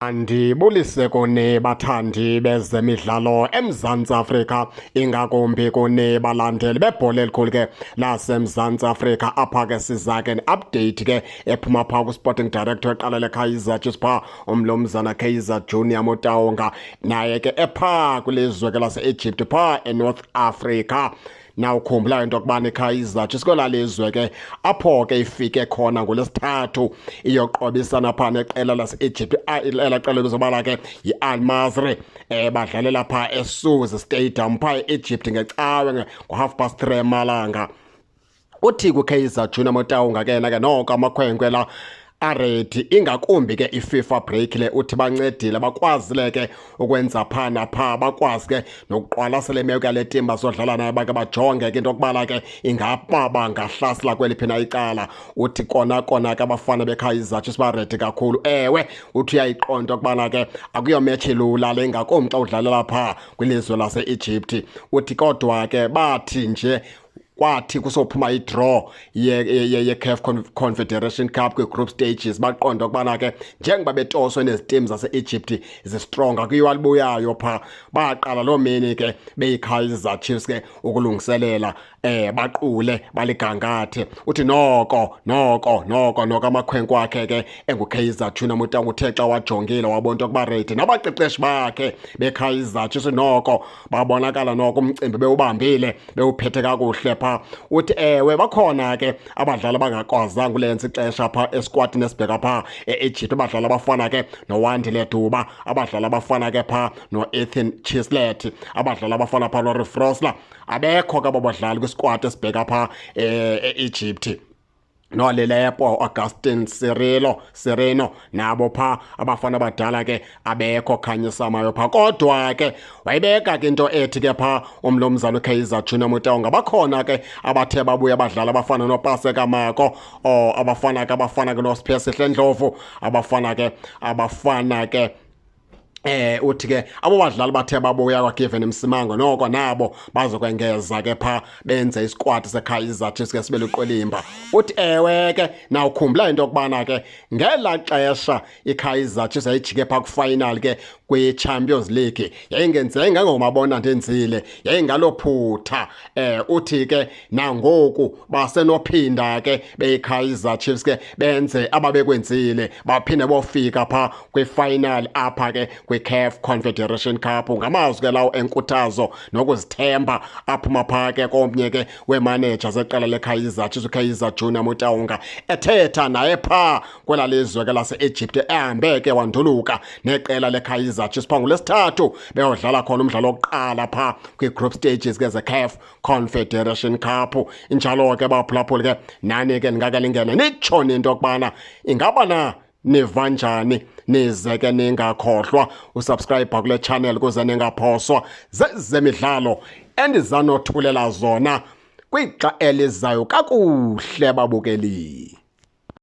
Andibulise kuni bathandi bezemidlalo eMzantsi Afrika, ingakumbi kuni balandeli bebhola elikhulu ke laseMzantsi Afrika. Apha ke siza ke ne-update ke ephuma phaa ku-sporting director weqala leKaizer Chiefs phaa, umlomzana Kaizer Junior Motaung, naye ke ephaa kwilizwe ke lase-Egypt phaa eNorth Africa. Nawukhumbula into yokubana iKaizer Chiefs kwelaa lizwe ke apho ke ifike khona ngoLwesithathu iyoqobisana phaa neqela lase-Egypt, elaa qela libizwa ke yi-Al Masry. Badlalela phaa eSuez Stadium phaa e-Egypt ngeCawe ngo-3:30 emalanga. Uthi kuKaizer Junior Motaung ke yena ke noko amakhwenkwe la a-ready, ingakumbi ke i-FIFA break le. Uthi bancedile, bakwazile ke ukwenza phaa naphaa, bakwazi ke nokuqwalasela imeko yale team bazodlala nayo, bake bajonge ke into yokubana ke ingaba bangahlasela kweliphi na icala. Uthi kona kona ke abafana beKaizer Chiefs ba-ready kakhulu. Ewe, uthi uyayiqonda ukubana ke akuyo match lula le, ingakumbi xa udlalela phaa kwilizwe lase-Egypt. Uthi kodwa ke bathi nje kwathi kusophuma i-draw ye-CAF Confederation Cup kwi-group stages, baqonda ukubana ke njengoba betoswe nezi team zase-Egypt zi-strong, akuyiwa libuyayo phaa. Baqala loo mini ke beyi-Kaizer Chiefs ke ukulungiselela, baqule baligangathe. Uthi noko noko noko noko amakhwenkwe akhe ke enguKaizer Junior Motaung uthe xa wajongile wabona into yokuba ready, nabaqeqeshi bakhe beKaizer Chiefs noko babonakala noko umcimbi bewubambile, bewuphethe kakuhle phaa. Uthi ewe, bakhona ke abadlali abangakwazanga ulenza ixesha phaa esquadini esibheka phaa e-Egypt, abadlali abafana ke noWandile Duba, abadlali abafana ke phaa no-Ethan Chislett, abadlali abafana phaa noReeve Frosler. Abekho ke abo badlali kwisquad esibheka phaa e-Egypt, noLilepo Augustin Cirilo Sereno nabo pha abafana abadala ke abekho, khanyisamayo pha. Kodwa ke wayibeka ke into ethi ke pha umlomzana uKaizer Junior Motaung, bakhona ke abathe babuya abadlali abafana noPaseka Mako o abafana ke noSiphesihle Ndlovu, abafana ke uthi ke abo badlali bathe babuya kwaGiven Msimango noko nabo bazokwengeza ke pha benze isquad seKaizer Chiefs ke sibe luqwelimba. Uthi ewe ke, nawukhumbula into yokubana ke ngela xesha iKaizer Chiefs yayijike pha kufinal ke kwi-Champions League, yayingenzeka ngomabona ndenzile, yayingalophutha. Uthi ke nangoku basenophinda ke beyiKaizer Chiefs ke benze ababekwenzile, baphinde bofika pha kwifinal apha ke kwi-CAF Confederation Cup. Ngamazwi ke lawo enkuthazo nokuzithemba aphuma pha ke komnye ke weemanager zeqela leKaizer Chiefs, uKaizer Junior Motaung, ethetha naye pha kwela lizwe ke lase-Egypt, ehambe ke wanduluka neqela leKaizer Chiefs pha ngoLwesithathu beyodlala khona umdlalo wokuqala pha kwi-group stages ke ze-CAF Confederation Cup. Injalo ke baphulaphuli ke, nani ke ningake lingene nitshone into yokubana ingaba na niva njani, nize ke ningakhohlwa usubscribe kule channel kuze ningaphoswa zezemidlalo endizanothulela zona kwixa elizayo. Kakuhle babukeli.